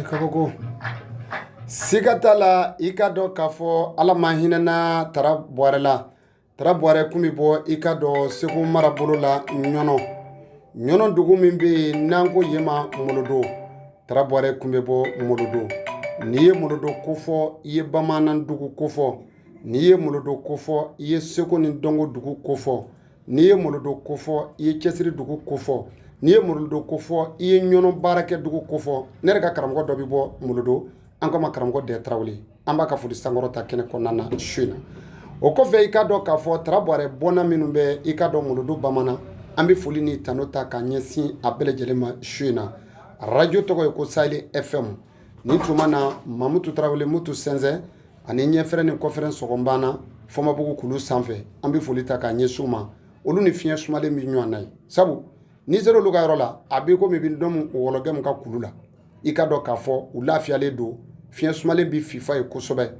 Kabako siga t'a la i ka dɔn k'a fɔ ala ma hinɛna Tara Buwarɛ la. Tara Buwarɛ kun bɛ bɔ i ka dɔn Segu marabolo la Ɲɔnɔ. Ɲɔnɔ dugu min bɛ yen n'an ko yen ma Molodo. Tara Buwarɛ kun bɛ bɔ Molodo. N'i ye Molodo kofɔ, i ye bamanan dugu kofɔ. N'i ye Molodo kofɔ, i ye seko ni dɔnko dugu kofɔ. N'i ye Molodo kofɔ, i ye cɛsiri dugu kofɔ. N'i ye Molodo kofɔ, i ye Ɲɔnɔ baarakɛ dugu kofɔ. Ne yɛrɛ ka karamɔgɔ dɔ bɛ bɔ Molodo, an k'a ma karamɔgɔ Dɛ Tarawele. An b'a ka foli sankɔrɔ ta kɛnɛ kɔnɔna na su in na. O kɔfɛ i k'a dɔn k'a fɔ Tara Buwarɛ bɔnna minnu bɛ i k'a dɔn Molodo bamanan, an bɛ foli ni tanu ta k'a ɲɛsin a bɛɛ lajɛlen ma su in na. Arajo tɔgɔ ye ko Sahel FM. Nin tuma na Mamutu Tarawele Mutu Sɛnsɛn ani ɲɛfɛrɛ ni kɔfɛrɛ sɔgɔnbanna Fɔnbabugu kulu sanfɛ, an bɛ foli ta k'a ɲɛsin u ma. Olu ni fiɲɛ sumalen bɛ ɲɔgɔn na ye, sabu n'i sera olu ka yɔrɔ la, a b'i komi i bɛ dɔn wɔlɔkɛ min ka kulu la. I ka dɔn k'a fɔ u lafiyalen don, fiɲɛ sumalen bɛ fifa ye kosɛbɛ.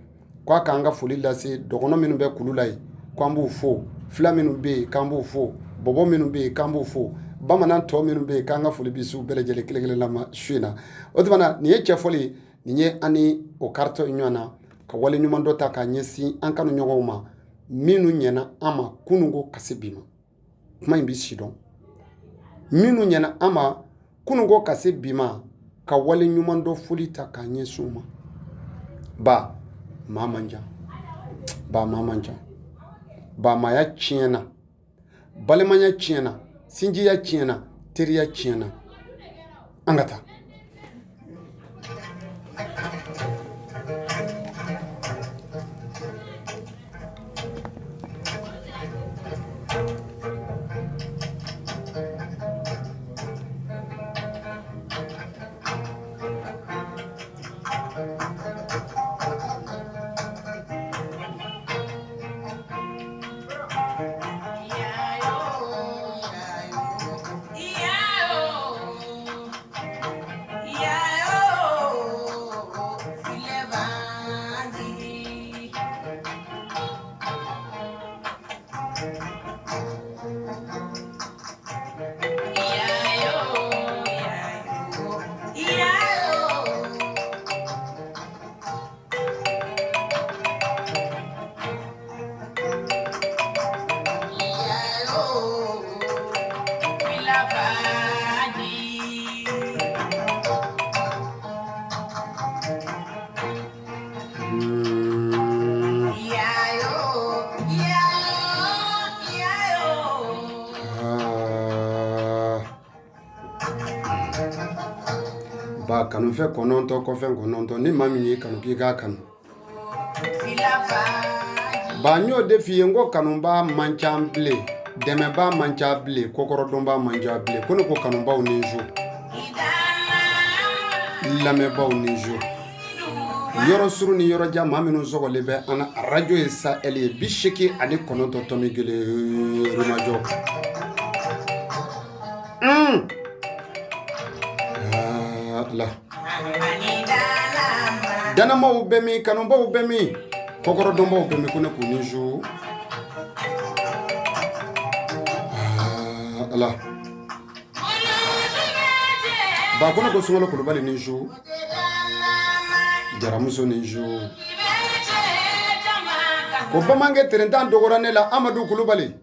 K'a k'an ka foli lase dɔgɔnɔ minnu bɛ kulu la yen, k'an b'u fo, fila minnu bɛ yen k'an b'u fo, bɔbɔ minnu bɛ yen k'an b'u fo, bamanan tɔ minnu bɛ yen k'an ka foli bɛ s'u bɛɛ lajɛlen kelen kelen la ma su in na. O tuma na nin ye cɛfɔli ye, nin ye an ni o karitɔ ɲɔgɔn na ka wale ɲuman dɔ ta k'a ɲɛsin an kanu ɲɔgɔnw ma minnu ɲɛna an ma kununko ka se bi ma. Kuma in bɛ si dɔn. Minnu ɲɛna an ma kununko ka se bi ma, ka wale ɲuman dɔ foli ta k'a ɲɛsin u ma. Ba maa man ca, ba maa man ca, ba maaya tiɲɛna, balimaya tiɲɛna, sinjiya tiɲɛna, teriya tiɲɛna. An ka taa. Ba kanufɛ kɔnɔntɔn kɔfɛ kɔnɔntɔn, ni maa min y'i kanu k'i k'a kanu. Ba n y'o de f'i ye, n ko kanubaa man ca bilen, dɛmɛbaa man ca bilen, kɔkɔrɔdonbaa man ca bilen. Ko ne ko kanubaw ni su, lamɛnbaaw ni su, yɔrɔ surun ni yɔrɔ jan, maa minnu sɔgɔlen bɛ an na. Arajo ye Sahel ye 89.1 Yirimajɔ. Ala danamaw bɛ min, kanubaw bɛ min, kɔkɔrɔdonbaw bɛ min, ko ne k'u ni su. Ala ba ko ne ko Sunkalo Kulubali ni su, Jaramuso ni su, ko bamanankɛ terentan dɔgɔra ne la, Amadu Kulubali.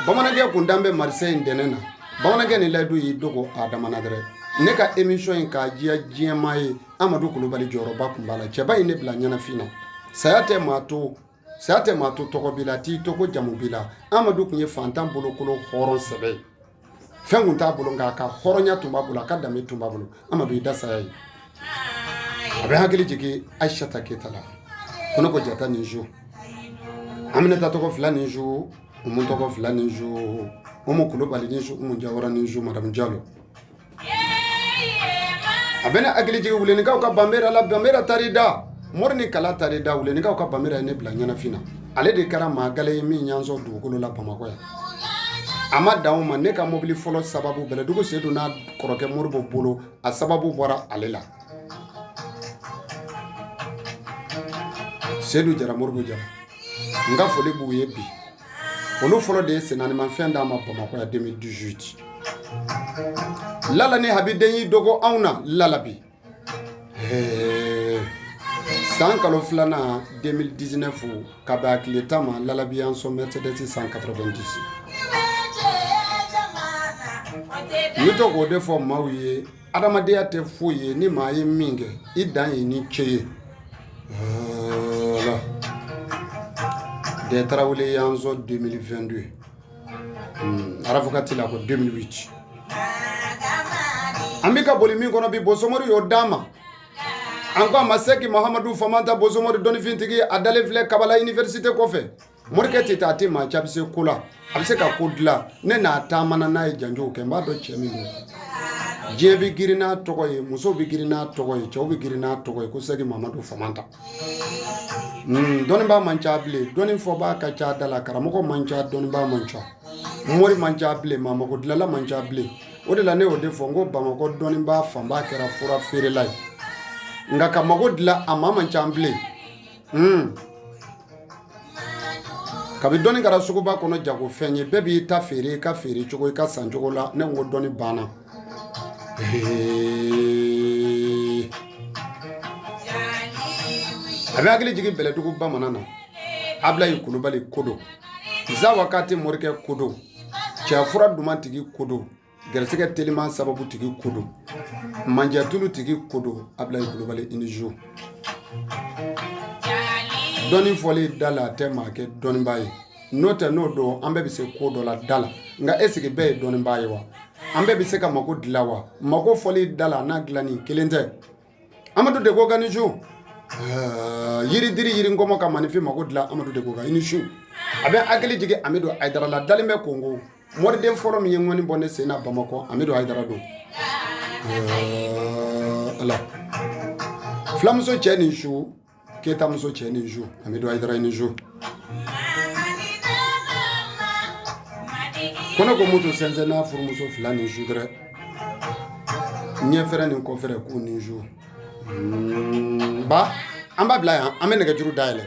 Bamanankɛ kun dan bɛ Marseille ntɛnɛn na. Bamanankɛ ni layidu y'i dogo a damana dɛrɛ. Ne ka émission in k'a diya diɲɛmaa ye, Amadu Kulubali jɔyɔrɔba kun b'a la. Cɛba in ne bila ɲɛnafin na. Saya tɛ maa to, saya tɛ maa to tɔgɔ b'i la, t'i to ko jamu b'i la. Amadu kun ye fantan bolokolo hɔrɔn sɛbɛ ye. Fɛn kun t'a bolo, nka a ka hɔrɔnya tun b'a bolo, a ka danbe tun b'a bolo. Amadu i da saya ye. A bɛ hakili jigin Ayisata Keyita la. Ko ne ko Jata ni su, Aminata tɔgɔ fila ni su, Umu tɔgɔ fila ni su, Umu Kulubali ni su, Umu Jawara ni su, Madamu Jalo. A bɛ ne hakili jigin Wulenikaw ka Banbera la. Banbera taar'i da, mori ni kala taar'i da. Wulenikaw ka Banbera ye ne bila ɲɛnafin na. Ale de kɛra maa gale ye min y'an sɔn dugukolo la Bamakɔ yan. A ma dan o ma, ne ka mobili fɔlɔ sababu Bɛlɛdugu Sedu n'a kɔrɔkɛ Moribo bolo, a sababu bɔra ale la. Sedu Jara, Moribo Jara, n ka foli b'u ye bi. Olu fɔlɔ de ye sennaanimafɛn d'an ma Bamakɔ yan 2018. Lala ni Habiden y'i dogo anw na lalabi. San kalo filanan 2019 ka bɛn a tile 10 ma, lalabi y'an sɔn Mercedes 190. N bɛ to k'o de fɔ maaw ye, adamadenya tɛ foyi ye ni maa ye min kɛ i dan ye ni ce ye. Voilà. Dɛ Tarawele y'an sɔn 2022. Arafukati la ko 2008. An bɛ ka boli min kɔnɔ bi, Bosomori y'o d'an ma. An ko a ma Sɛki Mahamadu Famanta Bosomori dɔnnifintigi, a dalen filɛ Kabala université kɔfɛ. Morikɛ tɛ taa, a tɛ maa ci, a bɛ se ko la, a bɛ se ka ko dilan. Ne n'a taamana n'a ye janjow kɛ, n b'a dɔn cɛ min don. Diɲɛ bɛ girin n'a tɔgɔ ye, musow bɛ girin n'a tɔgɔ ye, cɛw bɛ girin n'a tɔgɔ ye, ko Sɛki Mamadu Famanta. Dɔnnibaa man ca bilen, dɔnni fɔbaa ka ca da la, karamɔgɔ man ca, dɔnnibaa man ca, mori man ca bilen, maa mako dilanla man ca bilen. O de la ne y'o de fɔ n ko Bamakɔ dɔnnibaa fanba kɛra fura feerela ye, nka ka mago dilan a maa man ca bilen. Kabi dɔnni kɛra suguba kɔnɔ jagofɛn ye, bɛɛ b'i ta feere i ka feere cogo, i ka san cogo la. Ne ko dɔnni banna. A bɛ hakili jigin Bɛlɛdugu bamanan na, Abilayi Kulubali ko don, Zawakati morikɛ ko don, cɛfura duman tigi ko don, gɛrɛsɛgɛ teliman sababu tigi ko don, manjɛtulu tigi ko don, Abilayi Kulubali i ni su. Dɔnni fɔli da la a tɛ maa kɛ dɔnnibaa ye, n'o tɛ n'o don an bɛɛ bɛ se ko dɔ la da la, nka est-ce que bɛɛ ye dɔnnibaa ye wa? An bɛɛ bɛ se ka mako dilan wa? Mako fɔli da la n'a dilanni kelen tɛ. Amadu de ko ka ni su. Yiridiri yiri nkɔmɔ ka maninfin mako dilan, Amadu de ko ka i ni su. A bɛ hakili jigin Amidu Hayidara la, dalen bɛ Kongo moriden fɔlɔ min ye ŋɔni bɔ ne sen na Bamakɔ, Amidu Hayidara don. Ala filamuso cɛ ni su, Keyitamuso cɛ ni su, Amidu Hayidara i ni su. Ko ne ko moto sɛnsɛn n'a furumuso fila ni su dɛrɛ, ɲɛfɛrɛ ni kɔfɛrɛ k'u ni su. Ba an b'a bila yan, an bɛ nɛgɛjuru dayɛlɛ.